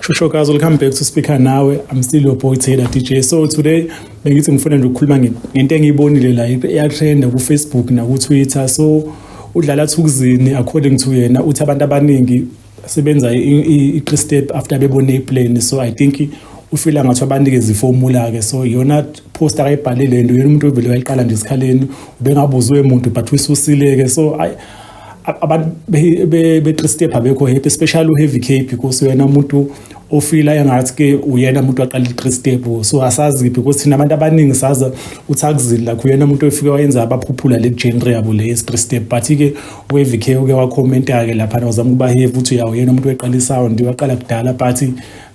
Shosho guys, welcome back to Speaker Nawe. I'm still your boy Taylor DJ. So today bengithi ngifuna nje ukukhuluma ngento engiyibonile la iyatrenda ku Facebook na ku Twitter. So uDlala Thukzini, according to yena, uthi abantu abaningi sebenza i-three step after bebone iPlan. So I think ufila ngathi abanikeza iformula ke. So iyona post akayibhalile lento, yena umuntu ovele wayiqala nje esikhaleni, ubengabuzwe umuntu, but ususile ke. So I abantu be-three step abekho happy, especially u-Heavy K, because uyena umuntu ofila engathi ke uyena umuntu waqala i-three step. So asazi, because thina abantu abaningi saza uThakzini, like uyena umuntu ofike wayenza abaphuphula le genre yabo le ye-three step. But-ke u-Heavy K uke wakhomenta-ke laphana, wazama ukuba heavy, uthi uya uyena umuntu weqala isound, waqala kudala. But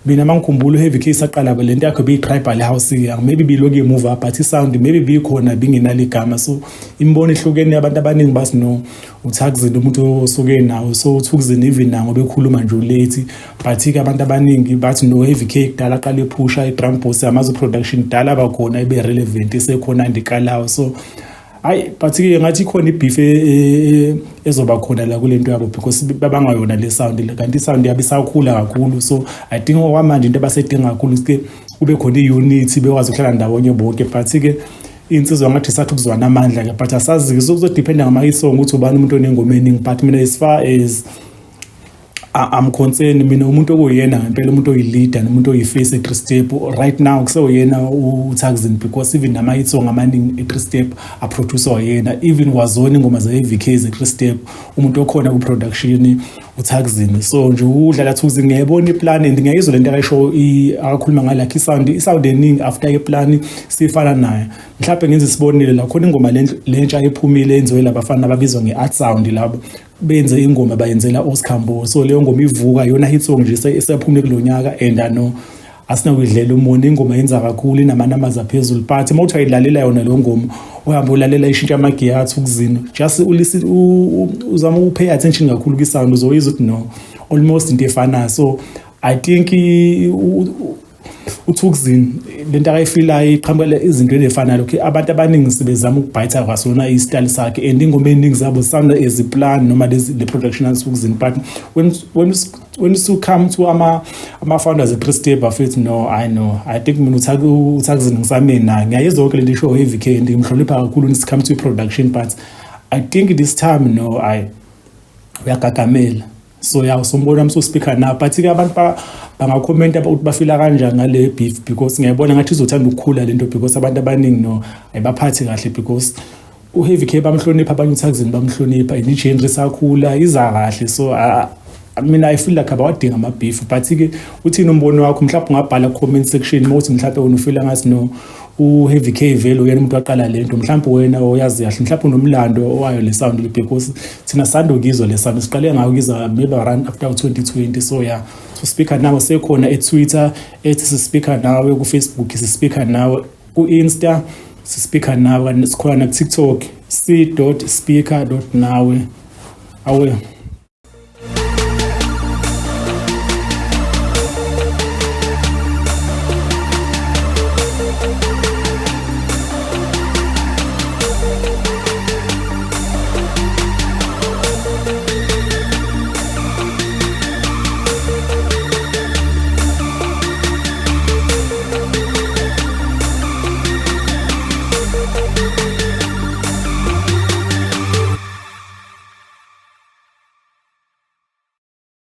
mina mangikhumbula u-Heavy K saqala lento yakhe beyi-tribal house, maybe bilokhu i-move up, but isound maybe bikhona bingenalo igama. So imibono ihlukene, abantu abaningi bathi no, uThakzini umuntu osuke nawo. So uThukzini even nawo bekhuluma nje ulate, but-ke abantu abaningi bathi no, Heavy K kudala aqala ephusha i-drum boss yamazo production, kudala bakhona ibe relevant isekhona ndikalawo. So hayi, but-ke ngathi ikhona ibeef ezoba khona la kule nto yabo, because babangayona le sound le, kanti isound yabo isakhula kakhulu. So I think okwamanje into abasedinga kakhulu ke kube khona i-unity, bekwazi ukuhlala ndawonye bonke. But-ke iy'nsizwa ngathi sathi ukuzwana amandla-ke, but asazi-ke, so kuzodependa ngama-song ukuthi ubani umuntu onengoma eningi. But mina, as far as I'm concerned, mina umuntu okuyena ngempela umuntu oyi-leader nomuntu oyi-face e-three step right now kusewuyena uThakzin, because even nama-hit song amaningi e-three step aproducwa yena. Even kwazona ingoma ze-Heavy K ze-three step, umuntu okhona ku-production uThakzin. So nje uDlala Thukzini, ngiyayibona iplan and ngiyayizwa lento akayisho, akakhuluma ngayo, like isound eningi after iplan sifana nayo. Mhlawumbe ngenze isibonelo la, khona ingoma lentsha ephumile enziwe labafana ababizwa nge-art sound, labo benze ingoma bayenzela Oscar Mbo. So leyo ngoma ivuka yona hit song nje esephumile kulo nyaka, and ano asinakuyidlela umuntu, ingoma yenza kakhulu, inamanamazi aphezulu. But uma uthi uyayilalela yona leyo ngoma, uhambe ulalela ishintsha amagiya aThukzini, just uzama uku-pay attention kakhulu kwi-sound, uzoyizwa ukuthi no, almost into efanayo. So I think uThukzini lento akayifilayo iqhamukela izintweni ey'fanayo lokhu abantu abaningi sebezama ukubhayitha kwasona i-style sakhe, and ingoma ey'ningi zabo sound as iplan noma lezi le production kaThukzini. But when you come to ama-founders e-three step, bafethu, no, I know, I think mina uThakzini ngisame naye. Ngiyayizwa yonke lento isho Heavy K and ngimhlonipha kakhulu when it come to production, but I think this time, no, I uyagagamela. So ya, sombona wami so-speaker now. But-ke abantu bangakhomenta ukuthi bafila kanjani ngale beef, because ngiyayibona ngathi izothanda ukukhula lento, because abantu abaningi no, ayibaphathi kahle, because u-Heavy K bamhlonipha, abanye uThakzini bamhlonipha, and i-genre isakhula iza kahle. So mina I feel like abawadinga ama-beef. But-ke uthini umbono wakho? Mhlawumbe ungabhala ku-comment section uma uthi mhlawumbe wena ufila ngathi no, u-Heavy K vele uyena umuntu waqala lento, mhlawumbe wena oyazi kahle, mhlawumbe unomlando wayo le sound, because thina sando kizwa le sound, siqale ngayo kizwa maybe around after 2020. So yeah, so Speaker Nawe sekhona e-Twitter ethi Sispeaker Nawe, ku-Facebook Sispeaker Nawe, ku-Insta Sispeaker Nawe, kanti sikhona na-TikTok c.speaker.nawe awe.